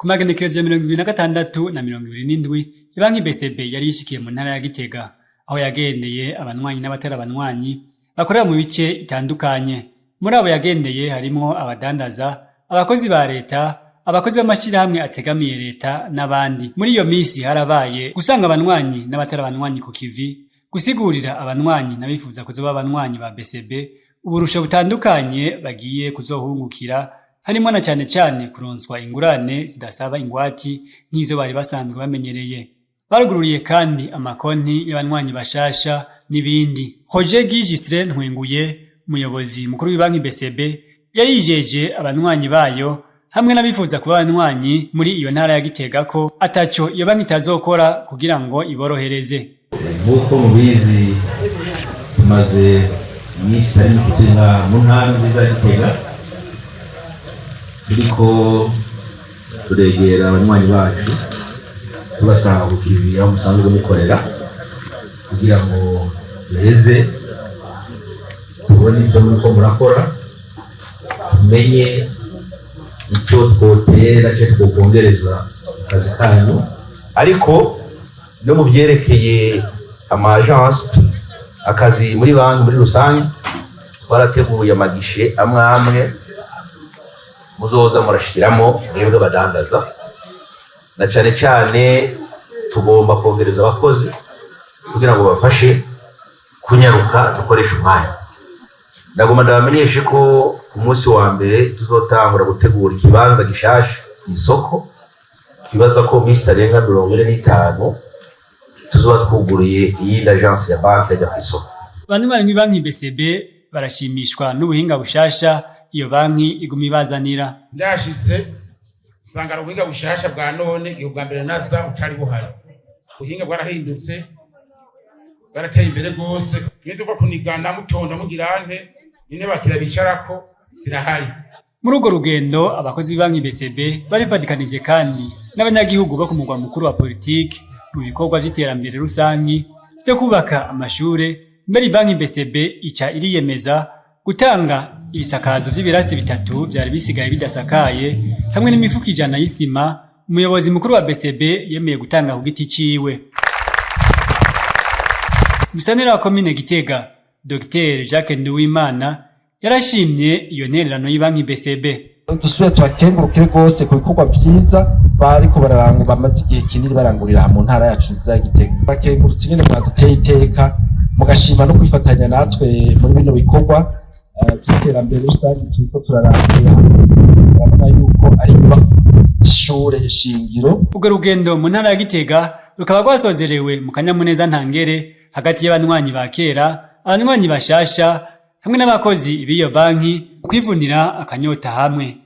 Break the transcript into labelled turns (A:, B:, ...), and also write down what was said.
A: Ku magenekerezo ya 26 na 27, ibanki BCB yari yishikiye mu ntara ya Gitega, aho yagendeye abanywanyi n'abatari abanywanyi bakorera mu bice bitandukanye. Muri abo yagendeye harimwo abadandaza, abakozi ba leta, abakozi b'amashirahamwe ategamiye leta n'abandi. Muri iyo misi harabaye gusanga abanywanyi n'abatari abanywanyi ku kivi, gusigurira abanywanyi n'abifuza kuzoba abanywanyi ba BCB uburusho butandukanye bagiye kuzohungukira, harimwo na cane cane kuronswa ingurane zidasaba ingwati nk'izo bari basanzwe bamenyereye. Barugururiye kandi amakonti y'abanywanyi bashasha n'ibindi. Roger Guy Gislain Ntwenguye, umuyobozi mukuru w'ibanki BCB, yarijeje abanywanyi bayo hamwe n'abifuza kuba abanywanyi muri iyo ntara ya Gitega ko ataco iyo banki itazokora kugira ngo iborohereze.
B: Nk'uko mubizi, tumaze iminsi itari mike turi ngaha mu ntara nziza ya Gitega, turiko turegera abanywanyi bacu, tubasanga ku kivi aho musanzwe mukorera, kugira ngo duheze tubone ibyo muriko murakora, tumenye icyo twotera, icyo twokongereza akazi kanyu. Ariko no mu byerekeye ama agence, akazi muri banki muri rusange, twarateguye ama guichets amwe amwe muzoza murashiramo mwebwe badandaza. Na cane cane tugomba kongereza abakozi kugira ngo bafashe kunyaruka, dukoreshe umwanya. Ndagomba ndabamenyeshe ko ku munsi wa mbere tuzotangura gutegura ikibanza gishasha, isoko. Twibaza ko minsi itarenga 45 tuzoba twuguruye iyindi agence ya banki yajya ku isoko.
A: Abanywanyi b'ibanki BCB barashimishwa n'ubuhinga bushasha iyo banki iguma ibazanira.
C: Ndashitse nsanga ari ubuhinga bushasha bwa none. Igihe ubwa mbere naza butari buhari. Ubuhinga bwarahindutse, bwarateye imbere rwose. Niyo kunigana, mutonda, mugirante n'intebe abakiriya bicarako zirahari.
A: Muri urwo rugendo, abakozi b'ibanki BCB barifatikanije kandi n'abanyagihugu bo ku mugwa mukuru wa politiki mu bikorwa vy'iterambere rusangi vyo kubaka amashure. Mbere banki BCB ica iriyemeza gutanga ibisakazo vy'ibirasi bitatu vyari bisigaye bidasakaye, hamwe n'imifuko 100 y'isima umuyobozi mukuru wa BCB yemeye gutanga ku giti ciwe. Musitanteri wa komine Gitega, Dr Jacques Nduwimana, yarashimye iyo ntererano y'ibanki BCB.
D: Dusubire tubakengurukire rwose ku bikorwa vyiza bariko bararangura, bamaze igihe kinini barangurira mu ntara yacu nziza ya Gitega. Bakengurutse ingene mwaduteye iteka, mugashima no kwifatanya natwe muri bino bikorwa vy'iterambere rusange turiko turarangura. Urabona yuko ari inyubako z'ishure shingiro.
A: Urwo rugendo mu ntara ya Gitega rukaba rwasozerewe mu kanyamuneza ntangere hagati y'abanywanyi ba kera, abanywanyi bashasha hamwe n'abakozi b'iyo banki, kwivunira akanyota hamwe.